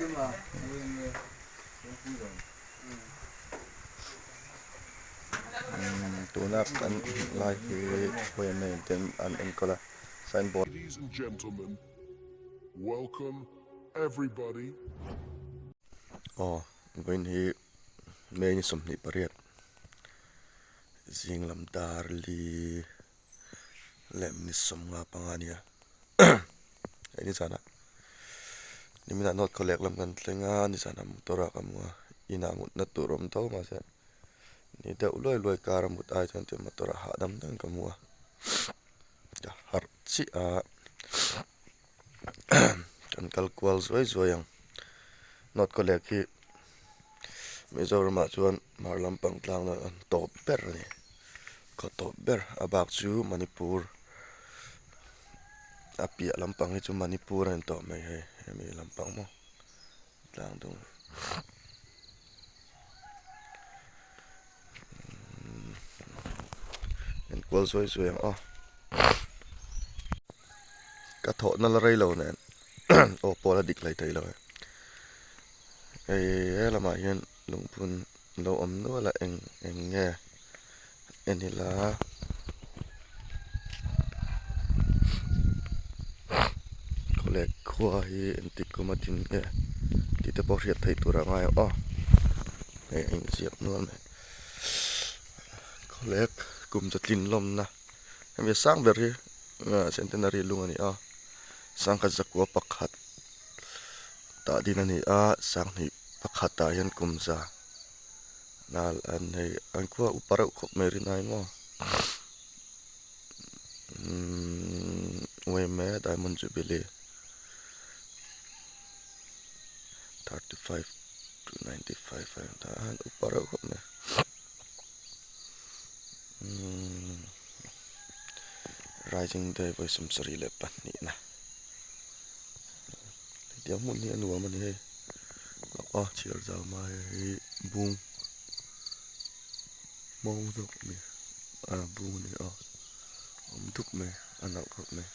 Tuna kan hmuh lai hi yma in ten an enkawl a signboard. Ladies and gentlemen, welcome everybody. Aw vawiin hi May ni 28 zing lam dar li leh minute 55 a nia hei nizanah niminah note khaw lek lam kan thleng a nizanah motor ah ka hmu a inah mutna tur a awm tho mahse ni deuh luai luai car a mut ai chuan chuan motor ah hahdam deuhin ka hmu a ka harh chiah a kan kal kual zuai zuai ang note khaw lek hi Mizoram ah chuan hmar lampang tlang ah an tawp ber a ni khaw tawp ber a bak chu Manipur a piah lampang hi chu Manipur a ni tawh mai hei hemi lampang maw tlang dung enkual zuai zuai ang aw ka thawhna la rei lo nen aw pawh la dik hlei thei lo e hei he lamah hian lungphun lo awm nual a eng eng nge en ila khawlek khua hi engtik kum a din nge tih te pawh hriat theih tur a ngai ang aw hei a inziak nual mai khawlek kum chu tlin lawmna hemi a sang ber hi centenary lung a ni a sangkhat zakua pakhat tah din a ni a sanghnih pakhatah hian kum za. Nal an hei an khua upa reuh khawp mai rin ai maw umm yma diamond jubilee 35 to 95 a tah hian upa reuh khawp mai umm rising day vawi 72 na hetiang hmun hi a nuam a ni hei a chhiar zau mai hi bung mawng zawk a ni a bung a ni a awm dup mai a nalh khawp mai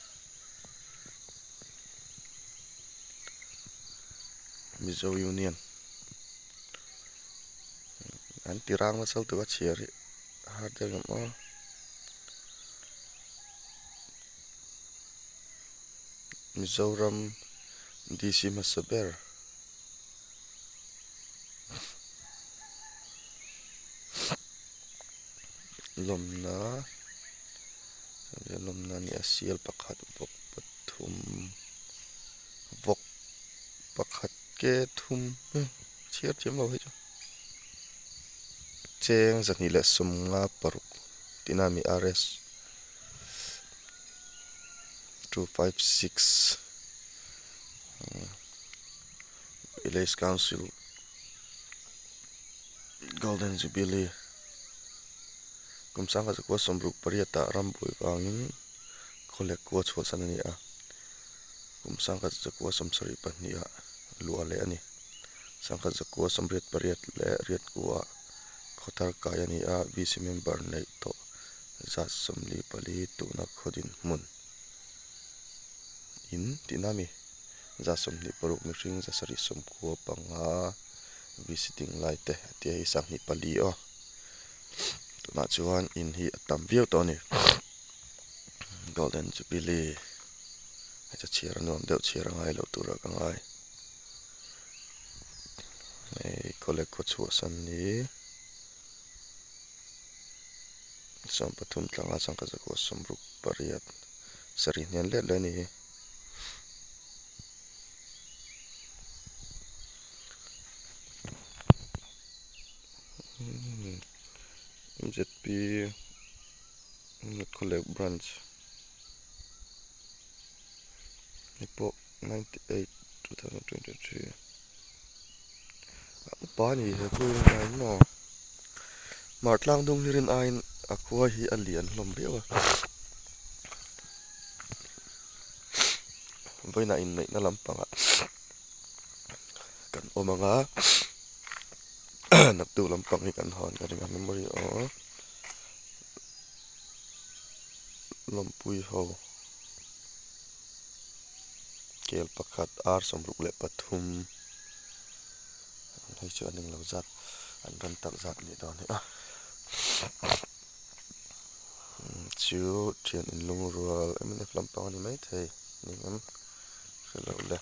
Mizo Union an ti rang nasa lutuk a chhiar hi a har deuh em aw. Mizoram DC hmasa ber lawmna lawmna a ni a sial pakhat vawk pathum vawk pakhat ke thum chhiar thiam lo hei chu cheng 256 tihna a ni RS. 256 Village Council Golden Jubilee kum sangha zakua sawmruk pariatah rambuai vangin khawlek kua chhuahsan a ni a kum sangha zakua sawmsarih pahniha luah leh a ni sangha zakua sawmriat pariat leh riat kuah khawthar kai a ni a VC member neih tawh. 24 tuna khaw dinhmun in tihna a ni. 26 mihring 795 visiting lai te a tia hi 24 aw. Tunah chuan in hi a tam viau tawh a ni. Golden Jubilee heta chhiar a nuam deuh chhiar a ngai loh turah ka ngai. Hei khawlek khaw chhuahsan hi. 13 tlanga sangkhat zakua sawmruk pariat sarih hnian let leh a ni hi. Mzp Khawlek branch hei pawh 98 2023 a upa a ni he chu rinai maw Hmar tlang dung hi rin aiin a khua hi a lian hlawm viau a vawiinah inneihna lampangah kan awm ang a naktuk lampang hi kan hawn ka ring a memory aw lawmpui ho kel pakhat ar 63. Hei chu an englo zat an rawn tak zat nih dawn hi a. Chu thian inlung rual mnf lampang a ni maithei ning em hre lo le.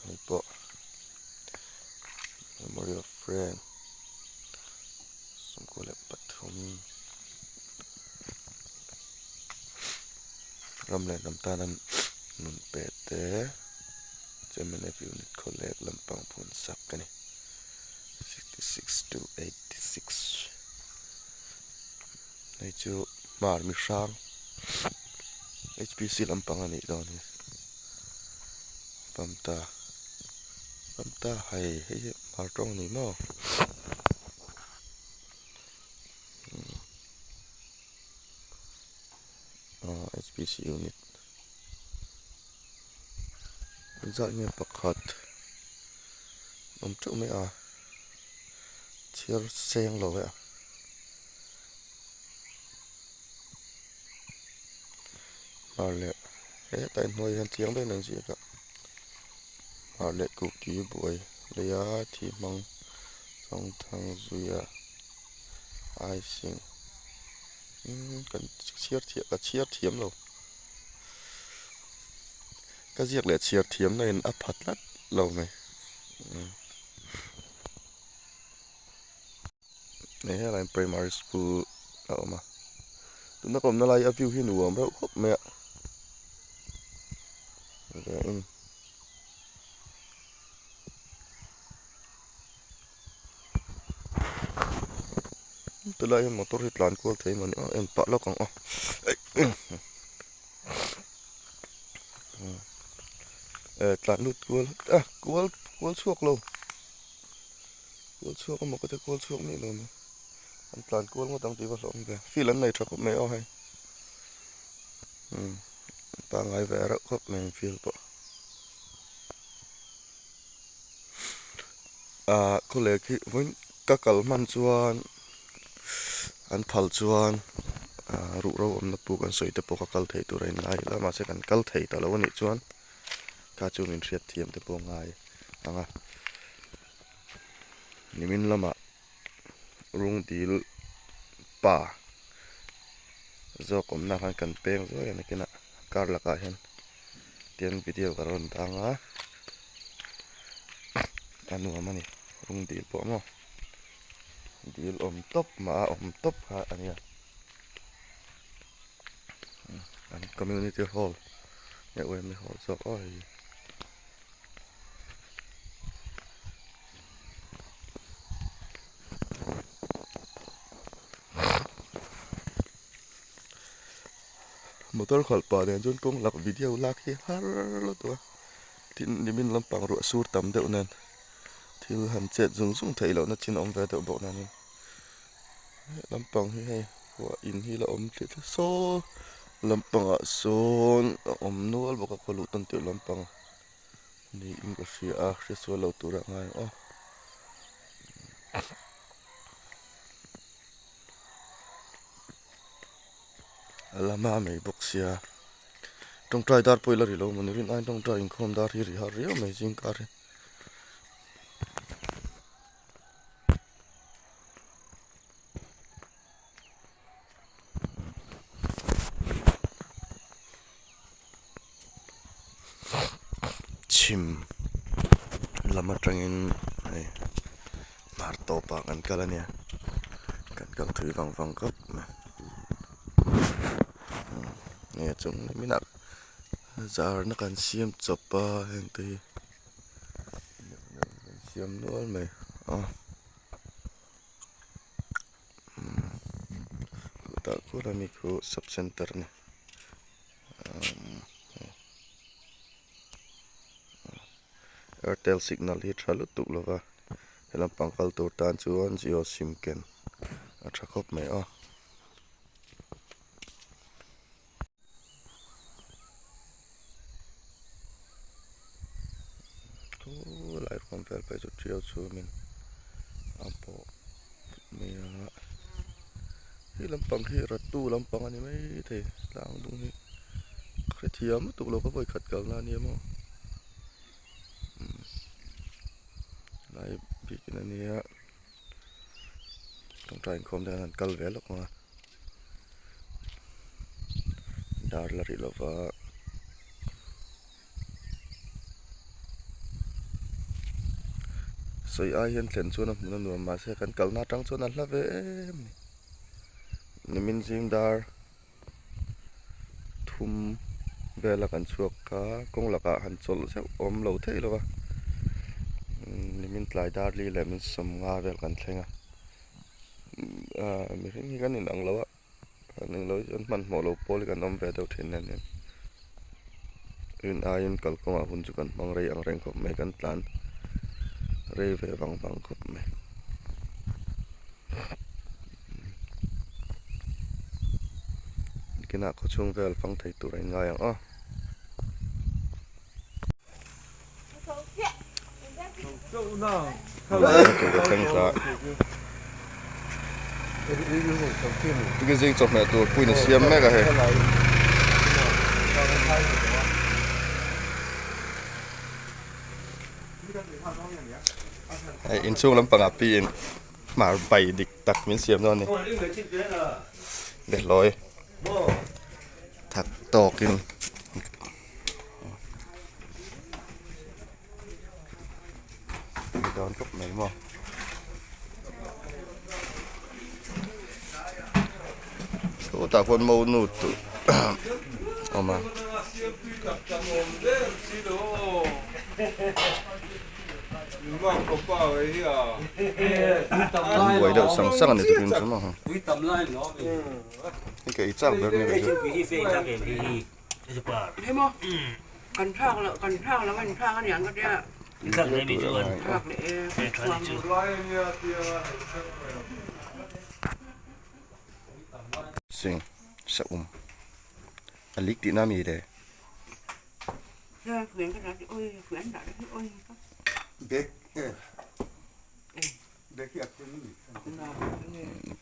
Hei pawh memory of friend 23. Ram leh hnam tana nun pe te mnf unit khawlek lampang phun sak a ni 66 to 86 hei chu hmar mi hrang hpc lampang a nih dawn hi pamta pamta hei hei hi hmar tawng a ni maw. Ahh hpc unit zat nge pakhat awm teuh mai a chhiar seng lo e a hmar leh hetah inhnuai hian chiang deuhin an ziak a hmar leh kuki buai leia thi hmang chawngthang zuia icing umm kan chhiar thiam ka chhiar thiam lo ka ziak leh chhiar thiam na in a pha tlat lo mai umm hei helai primary school a awm a tuna ka awmna lai a view hi nuam reuh khawp mai a. Tilai hian motor hi tlan kual thei mawni aw en pah lawk ang aw eh tlan lut kual a kual kual chhuak lo kual chhuak emaw ka ti kual chhuak miah lo mai an tlan kual ngawt ang tih va hlauhawm ve field an nei tha khawp mai aw hei umm pangngai ve reuh khawp mai field pawh. Ahh khawlek hi vawiin ka kal hman chuan an phal chuan ahh ruhro awmna puk an sawi te pawh ka kal thei tur a inngai ila mahse kan kal thei ta lo a nih chuan kha chu min hriat thiam te pawh ngai ang a nimin lamah rung dil pa zawk awmna khan kan peng zuai a nakinah kar lakah hian. Tian video ka rawn dang a a nuam a ni rawng dil pawh maw dil awm tawp mah a awm tawp kha a nia an community hall nge yma hall zawk aw hei hi. Motor khalh pah nen chuan kawng lak video lak hi har lutuk a tin nimin lampang ruah sur tam deuh nen thil han chet zung zung theih loh na chin a awm ve deuh bawk nen lampang hi hei huah in hi la awm thliah thliah saw lampangah sawn a awm nual bawk a khaw luh tan tirh lampang niin ka hria a hriatsual lo tur a ngai ang aw. A la hma mai bawk sia tawngtai dar pawh ila ri lo mawni rin aiin tawngtai inkhawm dar hi ri har riau mai zingkar hi. Chhim lam atangin hei hmar tawpah kan kal a nia kan kal thui vang vang khawp mai nge chung minah zarna kan siam chawp a heng te hi kan siam nual mai a. Tah khuan ami khu sub center a ni. Airtel signal hi tha lutuk lo va he lampang kal tur tan chuan Jio sim ken a tha khawp mai a. Thu lai ruam vel phei chu tiau chhumin a bawh mai a he lampang hi ratu lampang a ni maithei tlang dung hi ka hrethiam lutuk lo ka vawikhat kalna a nia maw. Helai biakin a nia tawngtai inkhawm te an han kal ve lawk ang a dar la rih lova. Sawi ai hian thlen chuan a hmun a nuam mahse kan kalna atang chuan a hla ve em a ni nimin zing dar thum vela kan chhuak kha kawng lakah han chawlh zeuh awm lo theih lo va nimin tlai dar li leh min sawmnga vel kan thleng a ahh mihring hi kan inang lo a. Kan eng lo hi chuan hmanhmawh lo pawl hi kan awm ve deuh thin nen hian rin aiin kalkawngah hun chu kan hmang rei ang reng khawp mai kan tlan rei ve vang vang khawp mai. Kinah khawchhung vel fang thei tur a inngai ang aw. Zing chawhmeh tur puiin a siam mek a hei. Hei inchhung lampangah piin hmar bai dik tak min siam dawn a ni. Behlawi thak tawkin. Dawn khawp mai maw chutah khuan monu tur a awm a. An buai deuh sang sang a ni tukin chu maw hei ka ei chak ber a ni kei chu. Kan thlak loh kan thlak loh an thlak aniang ka tia. Thlak leh e chuang. Sing sa um a lik tihna mi le.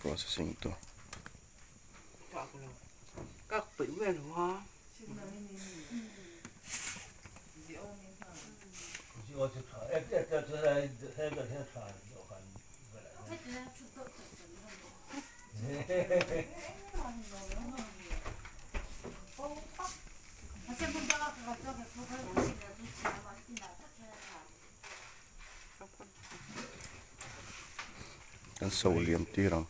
Processing tu. Kan so liam tir ang.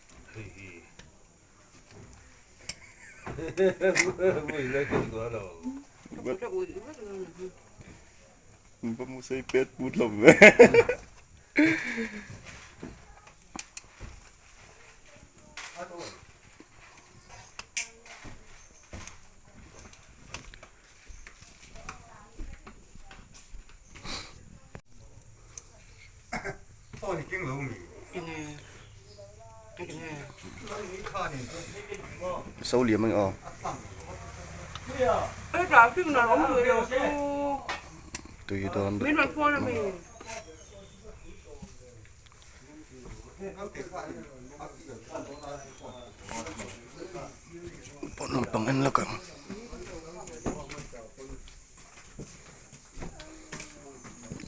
So liam ang aw. Tui dawn Pawn lampang en lawk ang.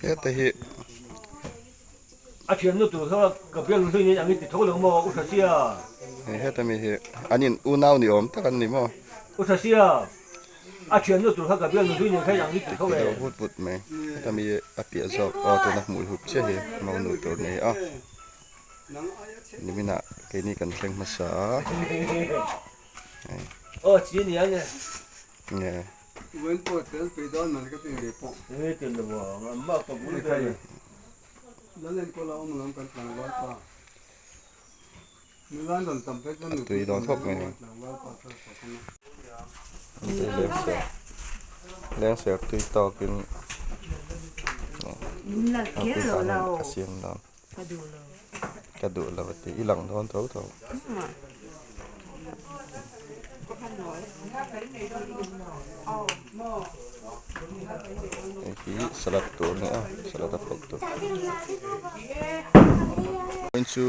Heta hi. A thian nu tur kha ka bial hlui nen ang i ti tho lo maw U Thasia? Hei heta mi hi an in unau ni awm tak an ni maw? U Thasia, a thian nu tur kha ka bial hlui nen khan ang i ti tho e. Deuh vut vut mai. Heta mi a piah zawk aw tuna hmui hup chiah hi mau nu tur ni a. Niminah keini kan thleng hmasa a. Aw chi ni ang e. Nge. A tui dawn khawp mai hei. Lengser tui tawkin a siam dawn. Ka duh lo a ti. I lang dawn tho tho. Hei hi salad tur a ni a salad a pawlh tur. Vawiin chu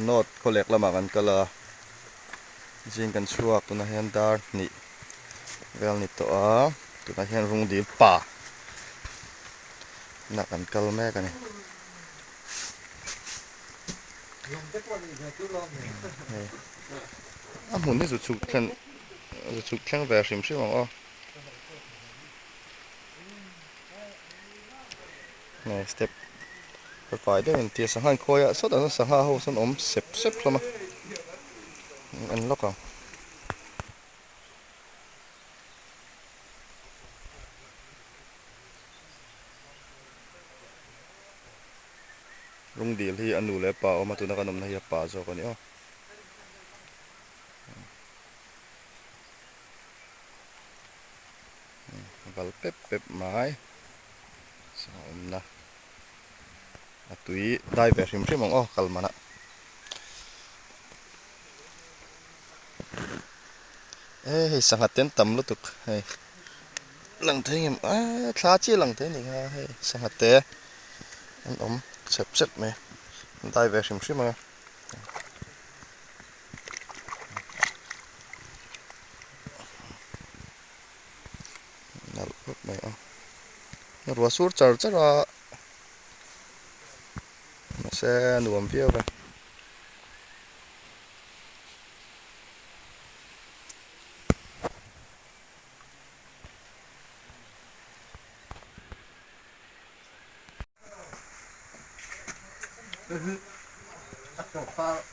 north khawlek lamah kan kal a zing kan chhuak tunah hian dar hnih vel a ni tawh a tunah hian rungdil pa. Tunah kan kal mek a ni. Hei a hmun hi zu chhuk thlen zu chhuk thleng ve hrim hrim ang aw. Hei step ka fai deuh in tia sangha inkhawi ah sawtah sawn sangha ho sawn awm sep sep hlawm a an lawk ang. Lungdil hi a nu leh a pa a awm a tuna kan awmna hi a pa zawk a ni aw. Val pep pep mai sangha awmna a tui dai ve hrim hrim ang aw kal manah. E hei sangha ten tam lutuk hei lang thei ngem a thla chiah lang thei a ni kha hei sangha te an awm chep chep mai an dai ve hrim hrim ang a. Nalh khawp mai a ruah sur char char a mahse a nuam viau e.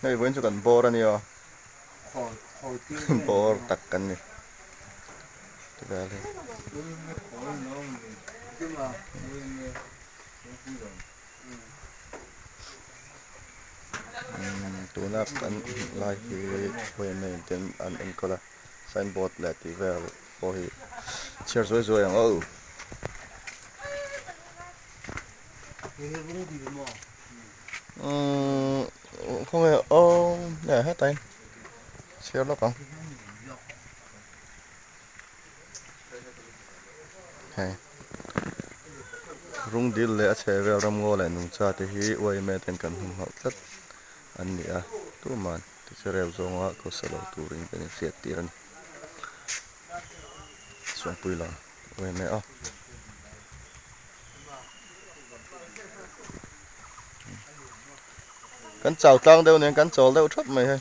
Hei vawiin chu kan bawr a nia bawr tak kan ni tivel hi. Tuna kan hmuh lai hi khawiah ten an enkawl a signboard leh tih vel pawh hi chhiar zuai zuai ang aw. Khawnge aw nge hetah hian chhiar lawk ang. Hei rungdil leh a chheh vel ramngaw leh nungcha te hi uaime ten kan hmu nghauh tlat an ni a tuman tichereu zawnga khawsa lo turin kan inhriat tir a ni Suangpui lam uaime a. Kan chau tlang deuh nen kan chawl deuh thap mai hei.